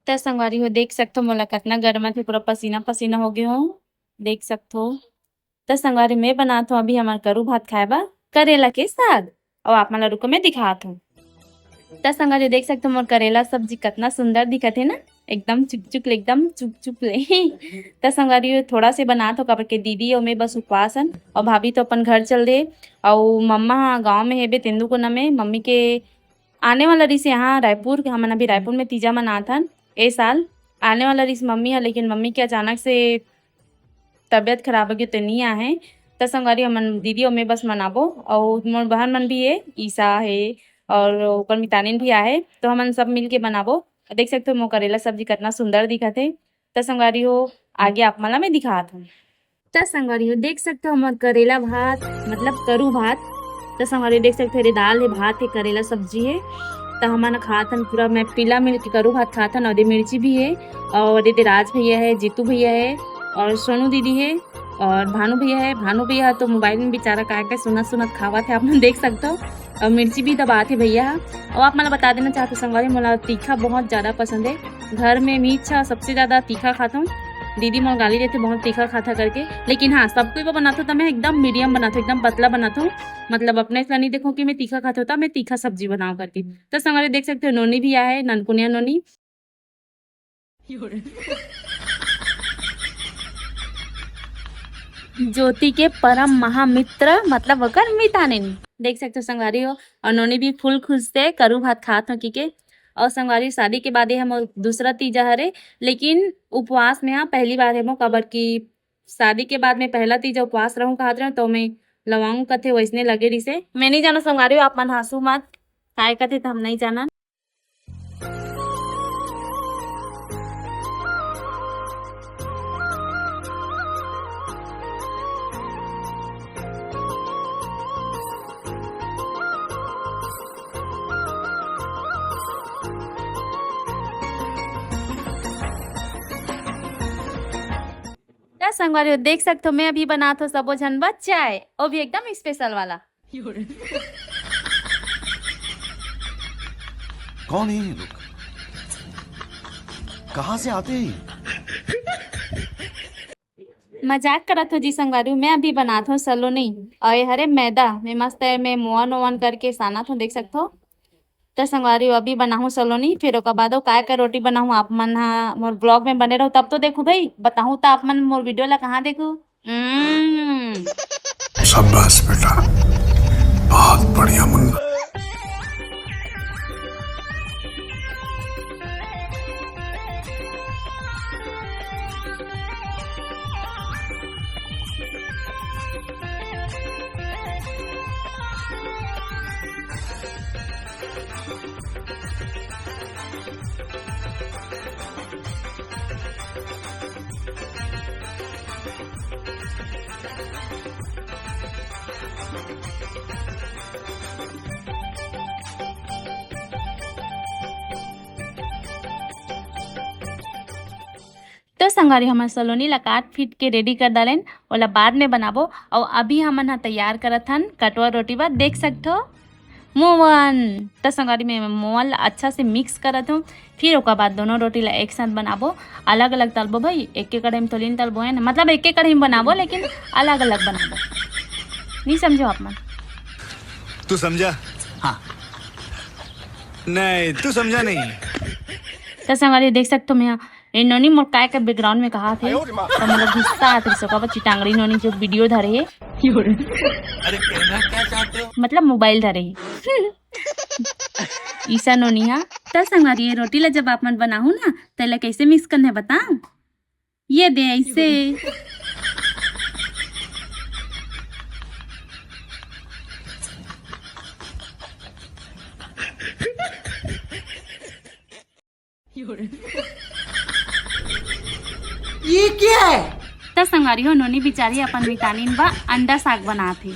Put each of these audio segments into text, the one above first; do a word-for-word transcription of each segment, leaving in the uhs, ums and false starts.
त संगवारी हो, देख सकथो मोला कतना गरम हे, पूरा पसीना पसीना हो गए हो, देख सकथो। त संगवारी, मैं बनात हूँ अभी हमर करू भात खाए बर करेला के साग, और आप मन ला रुको मैं दिखात हूँ। त संगवारी, देख सकथो मोर करेला सब्जी कतना सुंदर दिखत हे ना, एकदम चुकचुक ले, एकदम चुकचुक ले। त संगवारी, थोड़ा से बनात हो, काबर के दीदी और मैं बस उपवास हन, और भाभी तो अपन घर चल दे, और मम्मा ह गाँव में हेबे तेंदूकुना में, मम्मी के आने वाला रहिस यहाँ रायपुर, हमन अभी रायपुर में तीजा मनात हन ए साल। आने वाला रहिस मम्मी ह, लेकिन मम्मी के अचानक से तबीयत खराब हो गई तो नहीं आहे। त संगवारी, हमन दीदी और मैं बस मनाबो, और मोर बहन मन भी है, ईशा है और ओकर मितानिन भी आहे, तो हमन सब मिल के बनाबो। देख सकते हो मोर करेला सब्जी कितना सुंदर दिखत है। त संगवारी हो, आगे आप मन ला मैं दिखात हूँ। त संगवारी हो, देख सकते हो हमर करेला भात, मतलब करू भात। त संगवारी हो, देख सकते हो, एदे दाल है, भात है, करेला सब्जी है। त हमन खात हन पूरा, मैं पीला मिल के करू भात खात हन, और एदे मिर्ची भी है, और एदे राज भैया है, जीतू भैया है, और सोनू दीदी है, और भानु भैया है। भानु भैया तो मोबाइल में बेचारा काय काय सुनत सुनत खावत है, आप मन देख सकते हो। और मिर्ची भी दबात है भैया ह। और आप मन ला बता देना चाहत हूँ संगवारी, मोला तीखा बहुत ज्यादा पसंद है। घर में मीठा सबसे ज्यादा तीखा खात हूँ। दीदी मोर गाली देथे बहुत तीखा खाता करके, लेकिन हाँ, सब कोई बर बनात हूँ त मैं एकदम मीडियम बनात हूँ, एकदम पतला बनात हूँ। मतलब अपने इतना नहीं देखो कि मैं तीखा खात हूँ त मैं तीखा सब्जी बनाऊँ करके। त संगवारी देख सकते हो, नोनी भी आहे, ननकुनिया नोनी। ज्योति के परम महामित्र, मतलब ओकर मितानिन। देख सकते हो संगवारी हो, और नोनी भी फुल खुश से करू भात खात हो कि के। और संगवारी, शादी के बाद ये हमर दूसरा तीजा हरे, लेकिन उपवास में हाँ पहली बार है मो, काबर कि शादी के बाद मैं पहला तीजा उपवास रहूं कहत रहूं, तो मैं लवाऊं कथे वैसने लगे रिसे। मैं नहीं जाना संगवारी हो, आप मन हंसू मत, काय कथे त हम नहीं जाना। त संगवारी हो, देख सकथो, मैं अभी बनात हो सबो झन बर चाय, वो भी एकदम स्पेशल वाला। कौन है ये लोग? कहाँ से आते हैं? मजाक करत हो जी संगवारी हो, मैं अभी बनात हो सलोनी, और ये हरे मैदा, मैं मस्त है, मैं मोवन ओवन करके सानत हो, देख सकथो। त संगवारी हो, अभी बनाहूँ सलोनी, फिर ओकर बाद अउ काय का रोटी बनाहूँ, आप मन हा मोर ब्लॉग में बने रहो, तब तो देखू भाई, बताहूँ त आप मन मोर वीडियो ला कहाँ देखू। हम्म। शाबाश बेटा, बहुत बढ़िया मुन्ना। तो संगवारी, हमन सलोनी ला काट पीट के रेडी कर डालेन, ओला बाद में बनाबो। अउ अभी हमन ह तैयार करत हन कटवा रोटी बर, देख सकथो मोवन। त संगवारी, मैं मोवन ला अच्छा से मिक्स करत हूँ, फिर ओकर बाद दोनों रोटी ला एक साथ बनाबो। अलग अलग तलबो भाई, एक एक कढ़ाई में तो लीन तलबो है ना, मतलब एक एक कढ़ाई में बनाबो, लेकिन अलग अलग बनाबो। नहीं समझो आप मन? तू समझा? हाँ। नहीं, तू समझा नहीं। त संगवारी, देख सकथो, मैं ए नोनी मोर काय का बैकग्राउंड में कहा थे, त मोला गुस्सा आत रहिस, ओकर चिटांगड़ी नोनी जो वीडियो धरे हे, अरे कहना क्या चाहते हो? मतलब मोबाइल धरे हे। ईशा नोनी हा। त संगवारी, ये रोटी ला जब आप मन बनाहू ना, त एला कैसे मिक्स करना है बताओ। ये दे ऐसे। ये क्या है? त संगवारी हो, नोनी बिचारी अपन मितानिन बा अंडा साग बनात हे।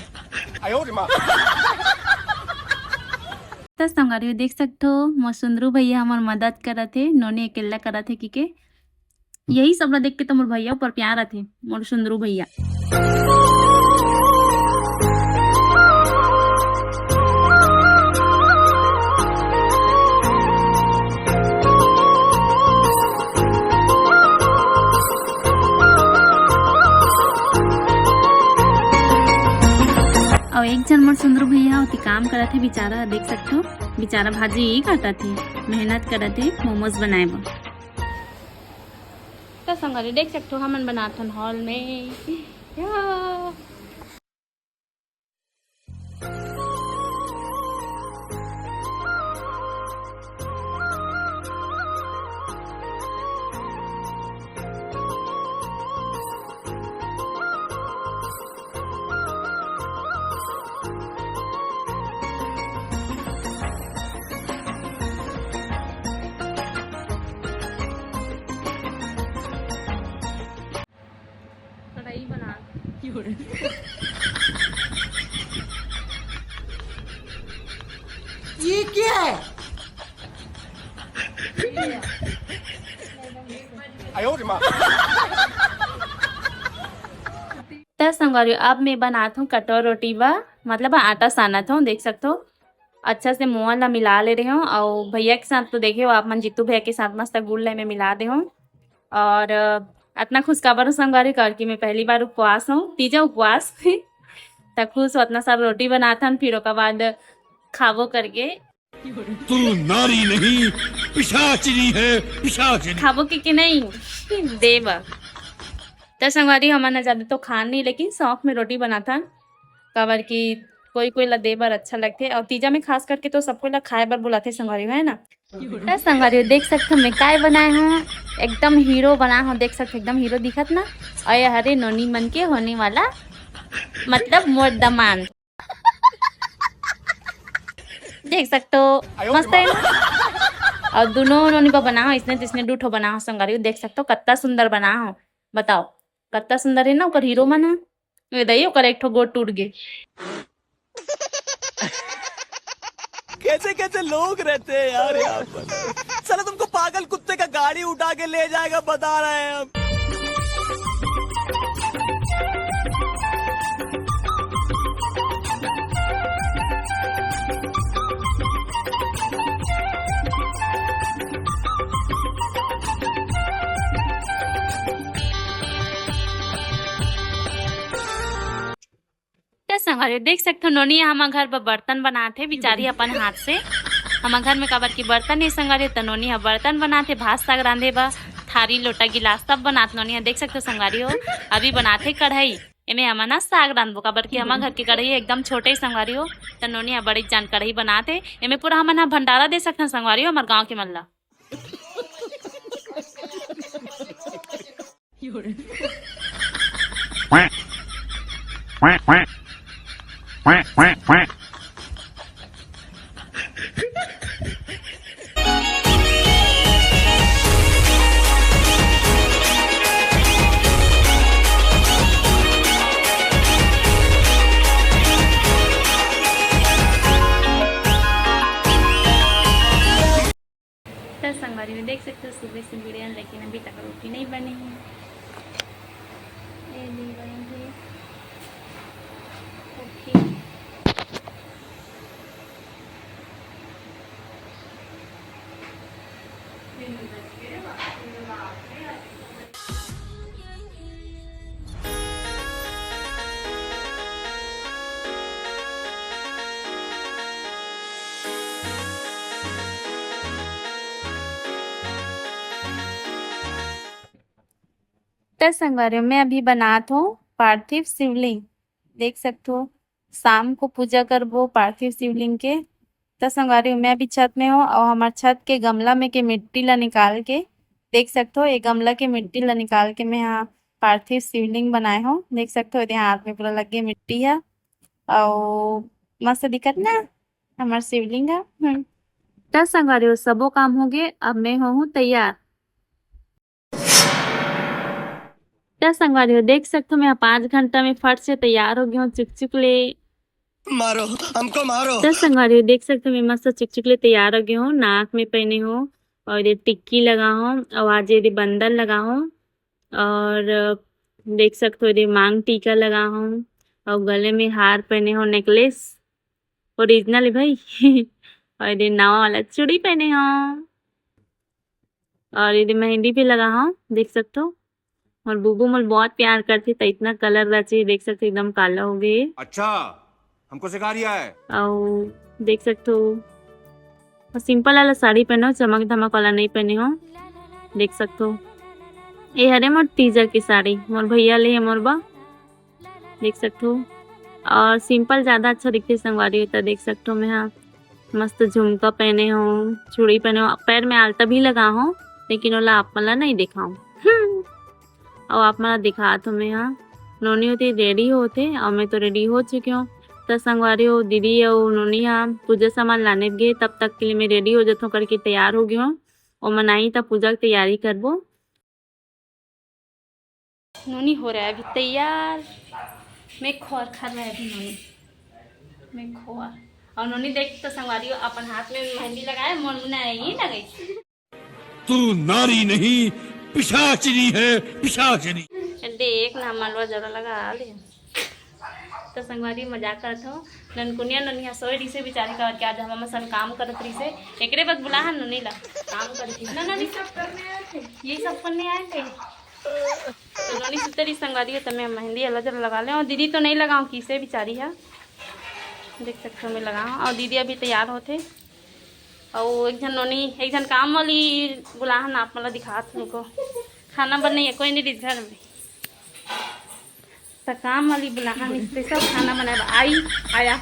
त संगवारी हो, देख सकथो, मोर सुंदरू भैया हमर मदद करत हे, नोनी अकेला करत हे कि के। यही सब ला देख के त मोर भैया ऊपर प्यार आथे, मोर सुंदरू भैया। चल, मोर सुंदरू भैया ओती काम करत हे बेचारा, देख सकथो, बेचारा भाजी ही काटत हे, मेहनत करत हे मोमोज बनाए बर। त संगवारी देख सकथो, हमन बनाथन हॉल में। या। कढ़ाई बना। ये क्या है? त संगवारी, अब मैं बनात हूँ कटोर रोटी बर, मतलब आटा सानत हूँ। देख सकथो, अच्छा से मोअन ला मिला ले रहे हो। और भैया के साथ तो देखे हो आप मन, जीतू भैया के साथ मस्त गुड़ ले में मिला दे हो। और, अ, अतना खुश काबर हो संगवारी, काबर कि मैं पहली बार उपवास हूँ, तीजा उपवास। त खुश हो, अतना सारा रोटी बनाथन, फिर ओकर बाद खाबो करके। तू नारी नहीं, पिशाचिनी है, पिशाचिनी। खाबो के, के नहीं, देबा। त संगवारी, हमन ह जादा तो खान नहीं, लेकिन शौक में रोटी बनाथन, काबर कि कोई कोई ला दे बर अच्छा लगथे। और तीजा में खास करके तो सबको ला खाए बर बुलाथे संगवारी, है ना? त संगवारी, देख सकथो मैं काय बनाए हूँ, एकदम हीरो बनाए हूँ। देख सकथो, एकदम हीरो दिखत ना। और ये हरे नोनी मन के होने वाला, मतलब मोर दमांद। देख सकथो, मस्त है ना? और दोनों नोनी बा बना हो, इसने तिसने दू ठो बना हो संगवारी, देख सकथो कत्ता सुंदर बना हो। बताओ, कत्ता सुंदर है ना ओकर हीरो मन ह। ये दई ओकर एक ठो गोड़ टूट गे। कैसे कैसे लोग रहते हैं यार यहाँ पर। साला तुमको पागल कुत्ते का गाड़ी उठा के ले जाएगा, बता रहे हैं हम। त संगवारी हो, देख सकथो, नोनी ह हमर घर बर बर्तन बनात हे, बिचारी अपन हाथ से। हमर घर में काबर की बर्तन हे संगवारी हो, त नोनी ह बर्तन बनात हे, भात साग रांधे बर, थारी, लोटा, गिलास सब बनात नोनी ह। देख सकथो संगवारी हो, अभी बनात हे कढ़ाई, एमे हमन ह साग रांधबो, काबर की हमर घर के कढ़ाई एकदम छोटे हे संगवारी हो, त नोनी ह बड़े जान कढ़ाई बनात हे। एमे पूरा हमन ह भंडारा दे सकथन संगवारी हो, हमर गांव के मन ला। त संगवारी हो, देख सकथो, सुबह से बिड़े हन, लेकिन अभी तक रोटी नहीं बने हे। ये दे बने हे। ओके। त संगवारी हो, मैं अभी बनात हूँ पार्थिव शिवलिंग। देख सकथो, शाम को पूजा करबो पार्थिव शिवलिंग के। त संगवारी हो, मैं अभी छत में हूँ और हमार छत के गमला में के मिट्टी ला निकाल के, देख सकथो, ये गमला के मिट्टी ला निकाल के मैं यहाँ पार्थिव शिवलिंग बनाए हूँ। देख सकथो, ये हाथ में पूरा लग गए मिट्टी है और मस्त दिखत ना हमार शिवलिंग है। हम्म। त संगवारी हो, सबो काम हो गए, अब मैं हो हूँ तैयार। त संगवारी हो, देख सकथो, मैं पाँच घंटा में फट से तैयार हो गई हूँ चुकचुक ले। मारो, हमको मारो। त संगवारी हो, देख सकथो, मैं मस्त चुकचुक ले तैयार हो गई हूँ। नाक में पहने हूँ और ये टिक्की लगा हूँ और आज ये बंदर लगा हूँ और देख सकथो, ये मांग टीका लगा हूँ और गले में हार पहने हूँ, नेकलेस ओरिजिनल है भाई। और ये नवा वाला चूड़ी पहने हूँ। और ये मेहंदी भी लगा हूँ, देख सकथो। और बुबू मोल बहुत प्यार करथे, त इतना कलर रहचे, देख सकथो, एकदम काला हो गए। अच्छा, हमको सिखा रिया है। अउ देख सकथो, simple वाला साड़ी पहने हो, चमक धमक वाला नहीं पहने हो। देख सकथो, ये हरे मोर तीजा के साड़ी, मोर भैया ले हे मोर बा। देख सकथो, अउ simple ज्यादा अच्छा दिखथे संगवारी हो। त देख सकथो, मैं हा मस्त झुमका पहने हो, चूड़ी पहने हो, पैर में आलता भी लगा हो, लेकिन ओला आप मन ला नहीं दिखाऊं। अउ आप मन ला दिखात हो मैं हा, नोनी होती ready होथे अउ मैं तो ready हो चुके हो। त संगवारी हो, दीदी अउ नोनी हा पूजा सामान लाने गे, तब तक के लिए मैं ready हो जाथो करके तैयार हो गई हो। ओमन आई त पूजा के तैयारी करबो। नोनी हो रहा है अभी तैयार। मैं खोर खा रहा है अभी नोनी। मैं खोर। अउ नोनी देख तो संगवारी हो, अपन हाथ में मेहंदी लगाए, मोर मुना नहीं लगाई। तू नारी नहीं, पिशाचिनी है, पिशाचिनी। देख ना, मलवा जरा लगा ले। तो संगवारी मजाक करत हो। ननकुनिया नोनी हा सोए रहिसे बिचारी, काबर के आज हमर मसन काम करत रहिसे। एकरे बर बुला हन नोनी ला। काम करत रहिसे। ना, ना, ये सब करने आए थे। ये सब करने आए थे। तो नोनी सुते रहिस संगवारी हो, त मैं मेहंदी अलग जगह लगा ले। अउ दीदी तो नहीं लगाऊं किसे बिचारी हा। देख सकथो मैं लगाऊं। अउ दीदी अभी तैयार होथे। अउ एक झन नोनी, एक झन काम वाली बुला हन, आप मन ला दिखात हन को। खाना बनइया कोई नहीं रहिस घर में। त काम वाली बुलाहा मिस्त्री सब खाना बनाए बर। आई, आया।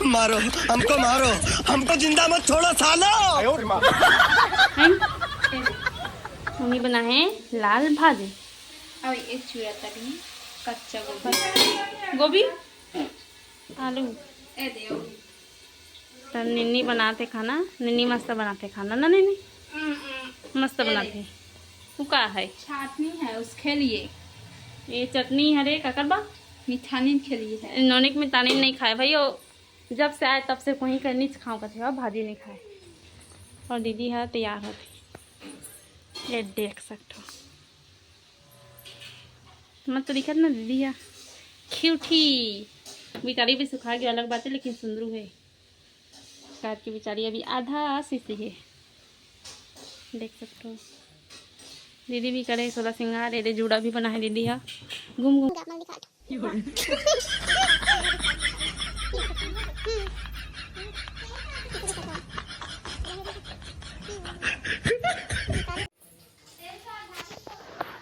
मारो, हमको मारो, हमको जिंदा मत छोड़ो सालो। हैं? मम्मी बनाए लाल भाजी। अउ एक चूरा तरी, कच्चा गोभी। गोभी? आलू। ए दे, ओ। त निन्नी बनाथे खाना, निन्नी मस्त बनाथे खाना ना निन्नी? हम्म, हम्म। मस्त ए बनाथे। वो का है? चटनी है उसके लिए। ये चटनी हरे काकर बा? मिठानी के लिए है। नोनिक मिठानी नहीं खाए भाई, वो जब से आए तब से कोई कर नहीं खाऊं कथे, भाजी नहीं खाए। अउ दीदी हा तैयार होथे, ये देख सकथो। मत तो दिखत ना दीदी हा, क्यूटी। बिचारी भी सुखा गया, अलग बात है, लेकिन सुंदरू है। काट के बिचारी अभी आधा सीसी है, देख सकथो। दीदी भी करे सोला सिंगार, एदे जूड़ा भी बना है दीदी हा। घूम घूम।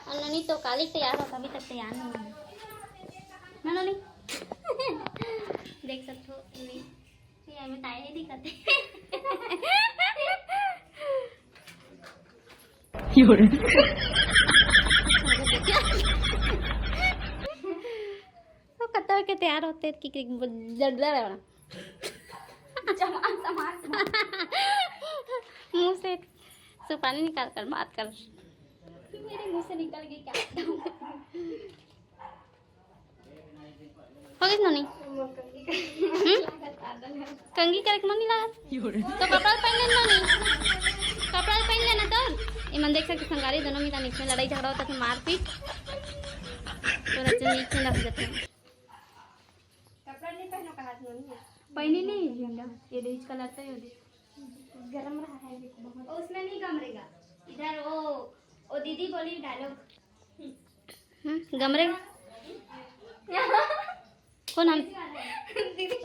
अउ नोनी तो काली तैयार हो, अभी तक तैयार नहीं हुई ना नोनी। देख सकथो, ये, ये में ताई नहीं दिखत हे। तो कतौ के तैयार होथे कि, कि जल्दी रहना। जवान समाज में। मुंह से सुपारी निकाल कर बात कर। मेरे मुंह से निकल गई क्या? हो गई नोनी? हम्म? कंघी करे के मन नहीं लागत? तो कपड़ा पहन लेना नोनी, कपड़ा पहन लेना तो। ये मन देख सकते संगारी दोनों में नीचे लड़ाई झगड़ा होता था, मारपीट। तो रचन नीचे लग जाते हैं। कपड़ा नहीं पहनो कहा था नोनी? पहनी नहीं झंडा, ये दे इस कलर का, ये दे। गरम रहा है देखो बहुत। उसमें नहीं गमरेगा, इधर वो, वो दीदी बोली डायलॉग। हम्म, गमरे। कौन हम? दीदी।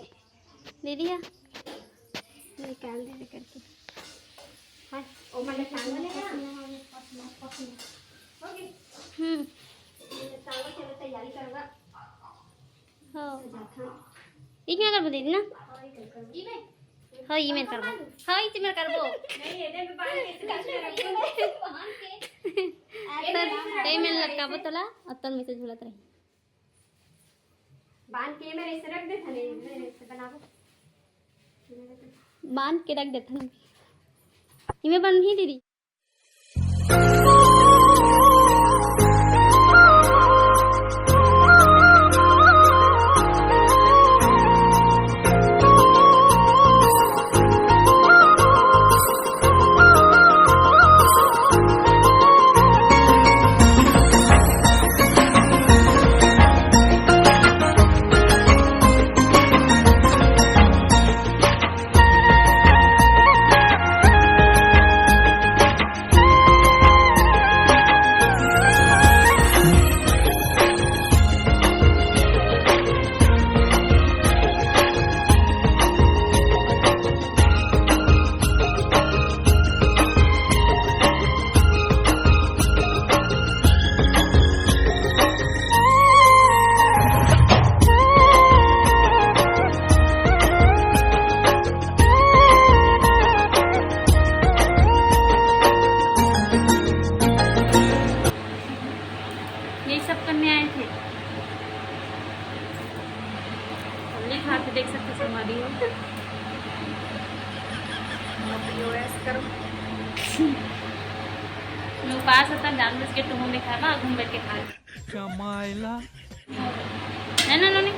दीदी है। निकाल दे करके। हाँ, ओ मैंने टांग वाले ना। ओके। हम्म। ये टांग के तैयारी करूँगा। हाँ। जाता। इतना कर दीदी ना। हाँ, ये कर, कर। ये मैं? हाँ, ये मैं करबो। हाँ, ये मैं करबो। नहीं, ये मैं बांध के, बांध के। सर, कई में लटकाबो तोला, अतन में से झूलत रही। बांध के मेरे से रख दे, थने मेरे से बनाबो। बांध के रख दे, थने। इमे बन ही दीदी। मैं उपास होता, जानबूझ के टुहुम दिखाए बा, घूम बैठ के खा ले। कमाइला। नहीं, नहीं, नहीं, नहीं।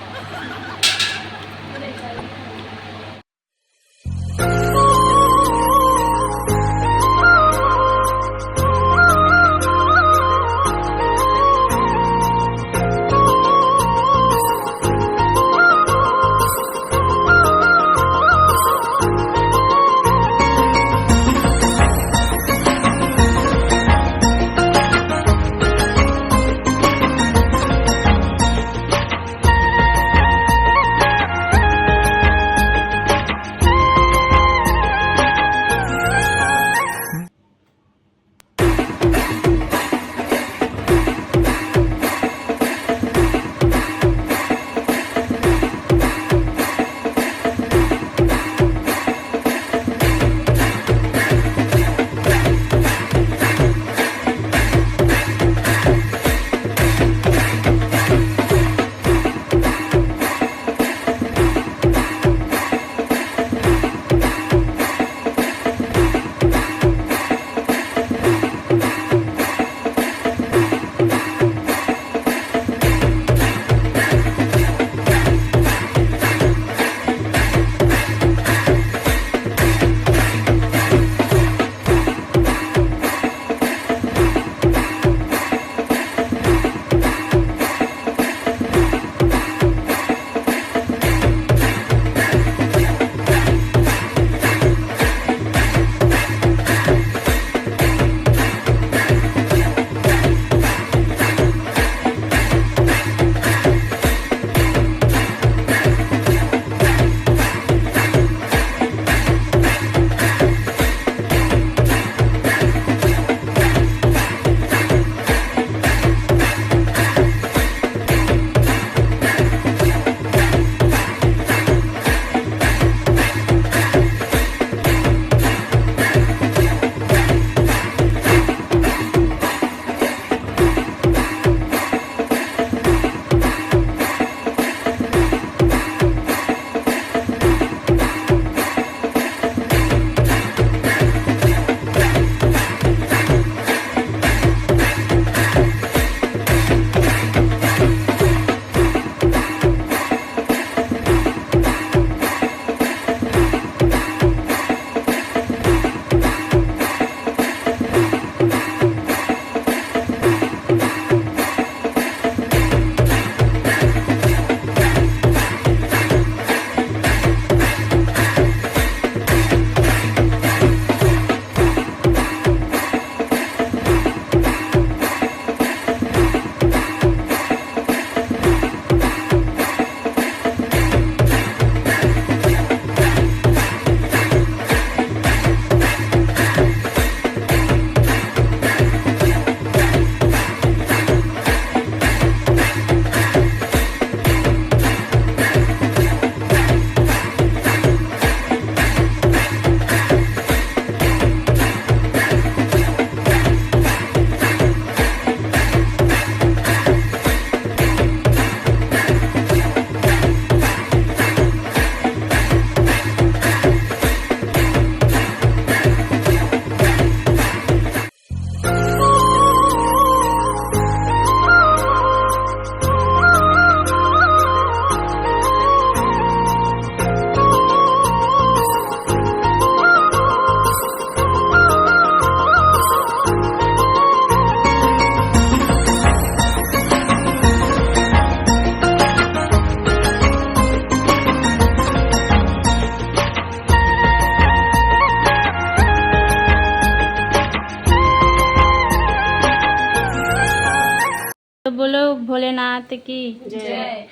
तो बोलो भोलेनाथ की जय।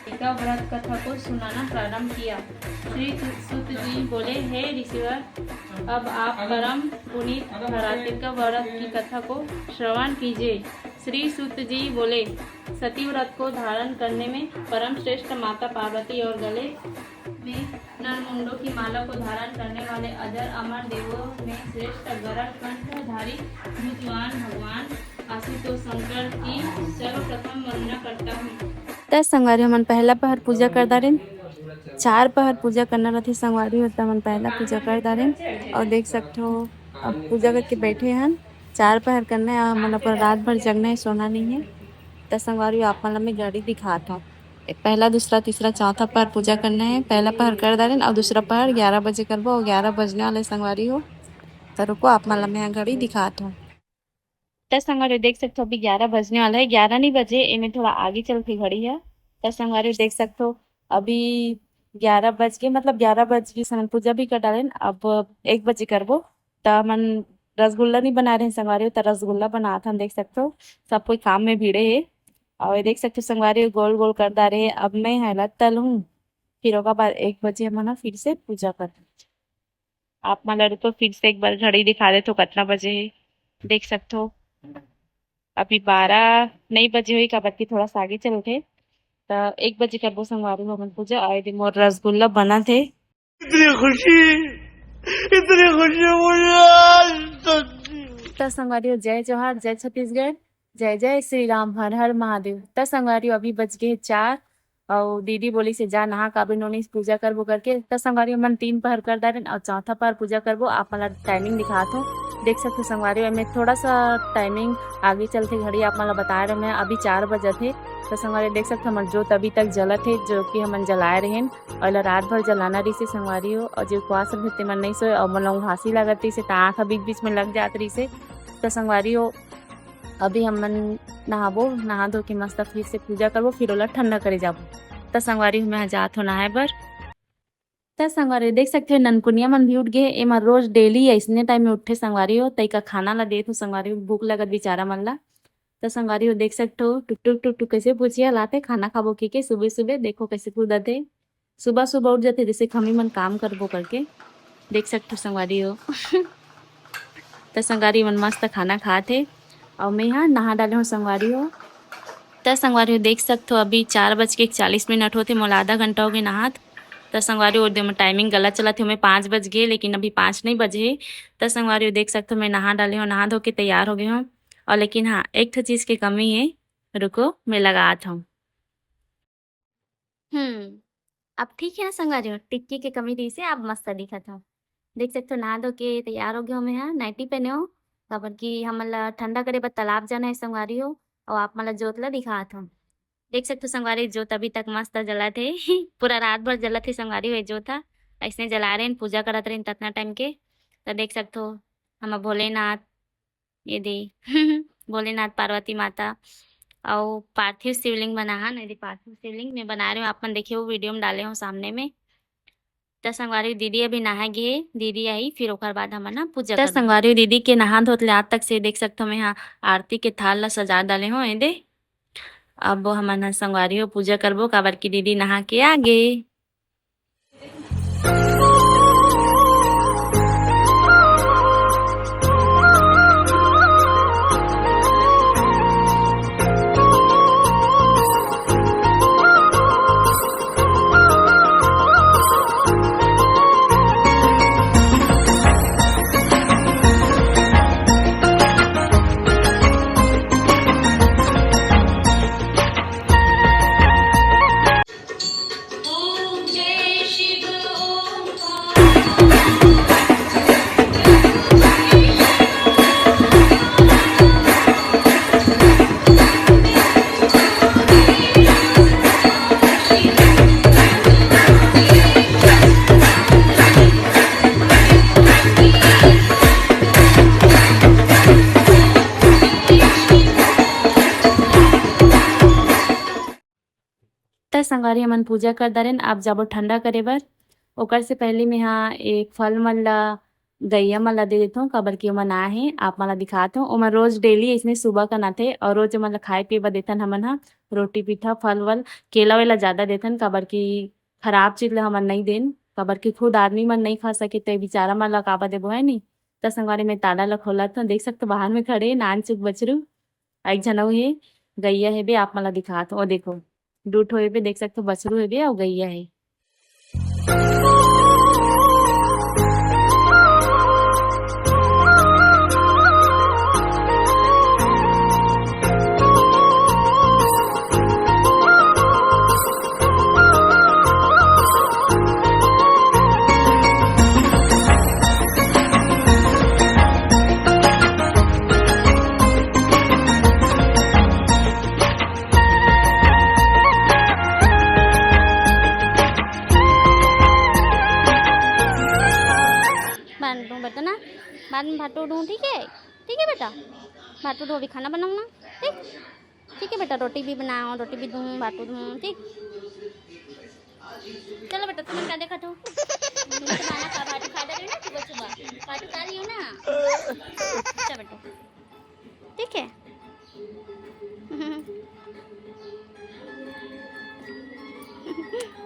टीका व्रत कथा को सुनाना प्रारंभ किया। श्री सूत जी बोले, हे ऋषिवर, अब आप परम पुनीत हरातिका व्रत की कथा को श्रवण कीजिए। श्री सूत जी बोले, सती व्रत को धारण करने में परम श्रेष्ठ माता पार्वती और गले में मुंडों की माला को धारण करने वाले अजर अमर देवों में श्रेष्ठ गरुड़ कंठधारी भुजवान भगवान आशुतोष शंकर की सर्वप्रथम वंदना करता हूँ। त संगवारी, हमन पहला पहर पूजा कर डारेन। चार पहर पूजा करना रथे संगवारी हो, त हमन पहला पूजा कर डारेन। और देख सकथो, अब पूजा करके बैठे हन। चार पहर करना है, हमन अपन रात भर जगना है, सोना नहीं है। त संगवारी हो, आप मन ला मैं घड़ी दिखात हूँ। पहला, दूसरा, तीसरा, चौथा पहर पूजा करना है। पहला पहर कर डारेन और दूसरा पहर ग्यारह बजे करबो और ग्यारह बजने वाले संगवारी हो। त रुको, आप मन ला मैं घड़ी दिखात हूँ। त संगवारी हो, देख सकथो, अभी ग्यारह बजने वाला है। ग्यारह नहीं बजे, एमे थोड़ा आगे चल के घड़ी है। त संगवारी हो, देख सकथो, अभी ग्यारह बज के, मतलब ग्यारह बज के हमन पूजा भी कर डारेन। अब एक बजे करबो। त हमन रसगुल्ला नहीं बना रहे हैं संगवारी हो, त रसगुल्ला बनात हन। देख सकथो, सब कोई काम में भिड़े है। और ये देख सकथो संगवारी हो, गोल गोल कर डारे है। अब मैं है ला तलहूँ, फिर ओकर बाद एक बजे हमन ह फिर से पूजा करबो। आप मन ला रुको, फिर से एक बार घड़ी दिखा देथो, कतना बजे हे। देख सकथो, अभी बारह नहीं बजे होही, काबर कि थोड़ा सा आगे चलथे। त एक बजे करबो संगवारी हो हमन पूजा। आए दिन मोर रसगुल्ला बनत हे। इतनी खुशी, इतनी खुशी मुझे आज तक नहीं हुई। त संगवारी हो, जय जोहार, जय छत्तीसगढ़, जय जय श्री राम, हर हर महादेव। त संगवारी हो, अभी बज गे हे चार, अउ दीदी बोलिस हे, "जा नहा के आबे नोनी, पूजा करबो" करके। त संगवारी हो, हमन तीन पहर कर डारेन अउ चौथा पहर पूजा करबो। आप मन ला timing दिखात हूँ, देख सकथो संगवारी हो, एमे थोड़ा सा timing आगे चलथे घड़ी, आप मन ला बताए रहे मैं, अभी चार बजत हे। त संगवारी हो, देख सकथो, हमर जोत अभी तक जलत हे, जो कि हमन जलाए रहेन, अउ एला रात भर जलाना रहिसे संगवारी हो। अउ जे उपवास रहिथे, तेमन नइ सोए, अउ मोला उहासी लागत रहिसे, त आँख ह बीच-बीच में लग जात रहिसे। त संगवारी हो, अभी हमन नहाबो, नहा धो के मस्त फिर से पूजा करबो, फिर ओला ठंडा करे जाबो। त संगवारी हो, मैं जात हो नहाए बर। त संगवारी हो, देख सकथे, ननकुनिया मन भी उठ गे। एमा रोज daily अइसने time में उठथे संगवारी हो, तइका खाना ला देत हो संगवारी हो, भूख लगत बिचारा मन ला। त संगवारी हो, देख सकथो, टुक टुक टुक टुक कइसे पूछिया लाथे, खाना खाबो कहिके, सुबह सुबह देखो कइसे कूदत हे। सुबह सुबह उठ जाथे, जइसे खमी मन काम करबो करके। देख सकथो संगवारी हो। त संगवारी मन मस्त खाना खात हे, अउ मैं हा नहा डाले हो संगवारी हो। त संगवारी हो, देख सकथो, अभी चार बज के इकतालीस मिनट होथे, मोला आधा घंटा हो गे नहात। त संगवारी हो, ओदे में timing गलत चलत हे, ओमे पाँच बज गे, लेकिन अभी पाँच नहीं बजे हे। त संगवारी हो, देख सकथो, मैं नहा डाले हो, नहा धो के तैयार हो गे हो। अउ लेकिन हाँ, एक ठो चीज के कमी हे, रुको, मैं लगात हूँ। हम्म, अब ठीक है ना संगवारी हो, टिक्की के कमी रहिसे, अब मस्त दिखत हो। देख सकथो, नहा धो के तैयार हो गए हो, मैं हा नाइटी पहने हो, काबर कि हमन ला ठंडा करे बर तालाब जाना है संगवारी हो, अउ आप मन ला जोत ला दिखात हो। देख सकथो संगवारी, जोत अभी तक मस्त जलत हे। पूरा रात भर जलत हे संगवारी हो, ये जोत हा। अइसने जला रहेन, पूजा करत रहेन ततना time के। त देख सकथो, हमर भोलेनाथ, ये दे, भोलेनाथ, पार्वती माता अउ पार्थिव शिवलिंग बना हन। ये दे पार्थिव शिवलिंग मैं बना रहे हो, आप मन देखे हो, video में डाले हो सामने में। त संगवारी, दीदी अभी नहा गे हे, दीदी आही, फिर ओकर बाद हमन ह पूजा त करबो। संगवारी, दीदी के नहा धोत ले आज तक से देख सकथो, मैं हा आरती के थाल ला सजा डाले हो। ये दे, अब हमन ह संगवारी हो पूजा करबो, काबर कि दीदी नहा के आ गे। त संगवारी, हमन पूजा कर डारेन, अब जाबो ठंडा करे बर। ओकर से पहले मेंहा एक फल मन ला, गैया मन ला दे देथों, काबर कि ओमन आए हे, आप मन ला दिखात हों। ओमन रोज daily अइसने सुबह कन आथे अउ रोज ओमन ला खाए पिए बर देथन हमन ह, रोटी पीठा, फल वल, केला वेला ज्यादा देथन, काबर कि खराब चीज ला हमन नइ देन, काबर कि खुद आदमी मन नइ खा सके, ते बिचारा मन ला काबर देबो, है नी? त संगवारी, मैं ताला ला खोलत हों, देख सकथो बाहर में खड़े नान चुक बछरू, एक झन अउ हे, गैया हेबे, आप मन ला दिखात हों, ओ देखो, दू ठो हेबे, देख सकथो बछरू हेबे अउ गैया हे। दूँ बेटा ना, बाद में भाटो दूँ, ठीक है? ठीक है बेटा, भाटो दूँ, अभी खाना बनाऊँ ना, ठीक? ठीक है बेटा, रोटी भी बनाओ, रोटी भी दूँ, भाटो दूँ, ठीक? चलो बेटा, तुम क्या देखा तू? तुम तो खाना खा, भाटो खा दे रही हो ना सुबह सुबह, भाटो खा लियो ना। अच्छा बेटा, ठीक है।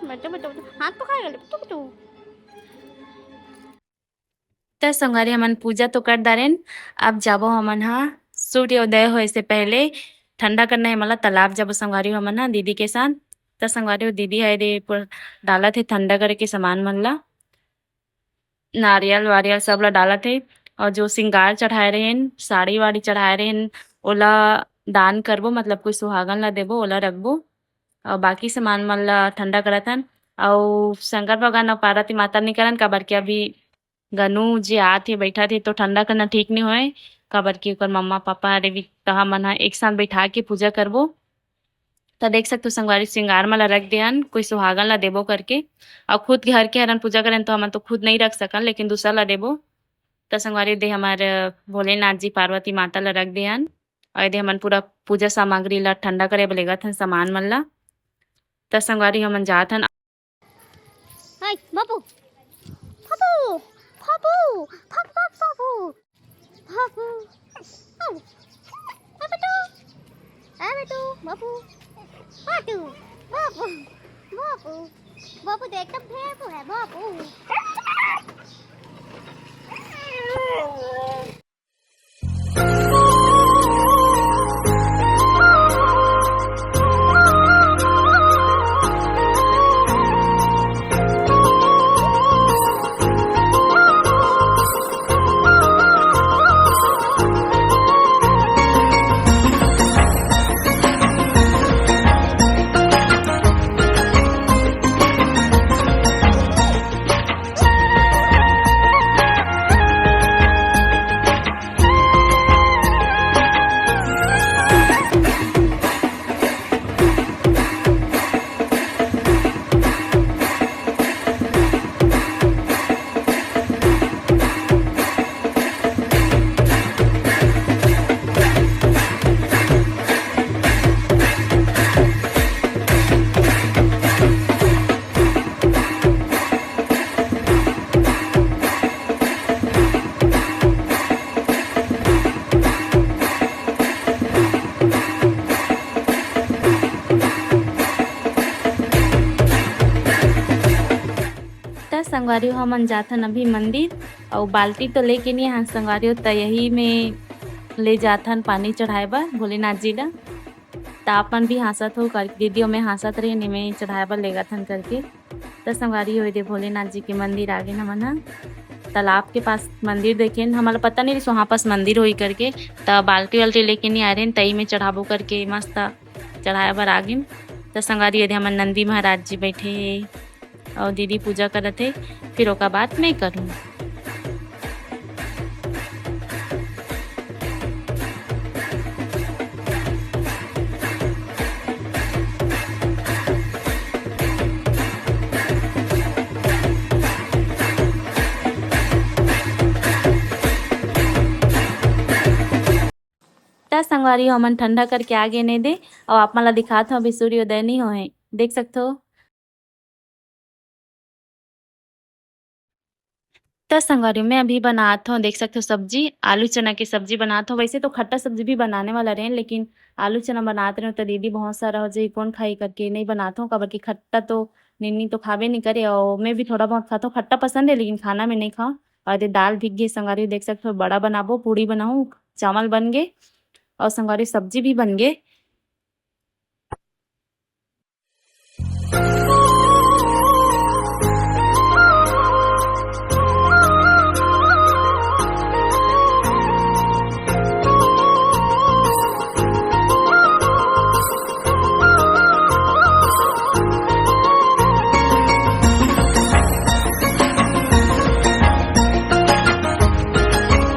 बेटा, बेटा, बेटा, हाथ तो खाएगा बेटा, बेटा। त संगवारी, हमन पूजा तो कर डारेन, अब जाबो हमन हा सूर्योदय होए से पहले ठंडा करना है मला, तालाब जाबो संगवारी हमन हा दीदी के साथ। त संगवारी, दीदी है रे पूरा डालत है ठंडा करे के सामान मन ला, नारियल वारियल सब ला डालत है। और जो श्रृंगार चढ़ाए रहेन, साड़ी वाड़ी चढ़ाए रहेन, ओला दान करबो, मतलब कोई सुहागन ला देबो, ओला रखबो। और बाकी सामान मन ला ठंडा करत हन। और शंकर भगवान और पार्वती माता नहीं करन, काबर कि अभी गनू जी आत हे, बैठत हे, तो ठंडा करना ठीक नहीं होए, काबर कि ओकर मम्मा पापा हरे भी, त हमन ह एक साथ बैठा के पूजा करबो। त देख सकथो संगवारी, श्रृंगार मन ला रख दे हन, कोई सुहागन ला देबो करके, और खुद घर के हरन पूजा करन, तो हमन तो खुद नहीं रख सकन, लेकिन दूसरा ला देबो। त संगवारी, दे हमर भोलेनाथ जी पार्वती माता ला रख दे हन, और दे हमन पूरा पूजा सामग्री ला ठंडा करे बर लेगत हन सामान मन ला। त संगवारी, हमन जात हन। हाय, बाबू। बाबू। बाबू। बाबू, बाबू, बाबू। बाबू। बाबू। बाबू तो। आ बेटू, बाबू। बाटू। बाबू। बाबू। बाबू तो एकदम भेड़ू है, बाबू। त संगवारी हो, हमन जाथन अभी मंदिर, अउ बाल्टी तो लेके नहीं हन संगवारी हो, त यही में ले जाथन पानी चढ़ाए बर भोलेनाथ जी ला। त आप मन भी हाँसत हो, कर दीदी ओमे हाँसत रहिन, एमे चढ़ाए बर लेगत हन करके। त संगवारी हो, एदे भोलेनाथ जी के मंदिर आ गेन हमन ह। तालाब के पास मंदिर देखेन, हमन ल पता नहीं रिहिस वहाँ पास मंदिर होही करके। त बाल्टी वाल्टी लेके नहीं आए रहेन, तई में चढ़ाबो करके मस्त चढ़ाए बर आ गेन। त संगवारी, एदे हमर नंदी महाराज जी बैठे हे अउ दीदी पूजा करत हे, फिर ओकर बाद मैं करूँ। त संगवारी हो, हमन ठंडा करके आ गेन एदे, अउ आप मन ला दिखात हों, अभी सूर्योदय नहीं होए, देख सकथो। त संगवारी हो, मैं अभी बनात हों, देख सकथो सब्जी, आलू चना के सब्जी बनात हों। वैसे तो खट्टा सब्जी भी बनाने वाला रहेन, लेकिन आलू चना बनात रहेन त दीदी बहुत सारा हो जाही, कौन खाही करके नहीं बनात हों, काबर कि खट्टा तो निन्नी तो खाबे नहीं करे, और मैं भी थोड़ा बहुत खात हों, खट्टा पसंद है लेकिन खाना में नहीं खाओं। और ये दाल भीग गे संगवारी हो, देख सकथो बड़ा बनाबो, पूड़ी बनाहूँ, चावल बन गे, और संगवारी हो सब्जी भी बन गे।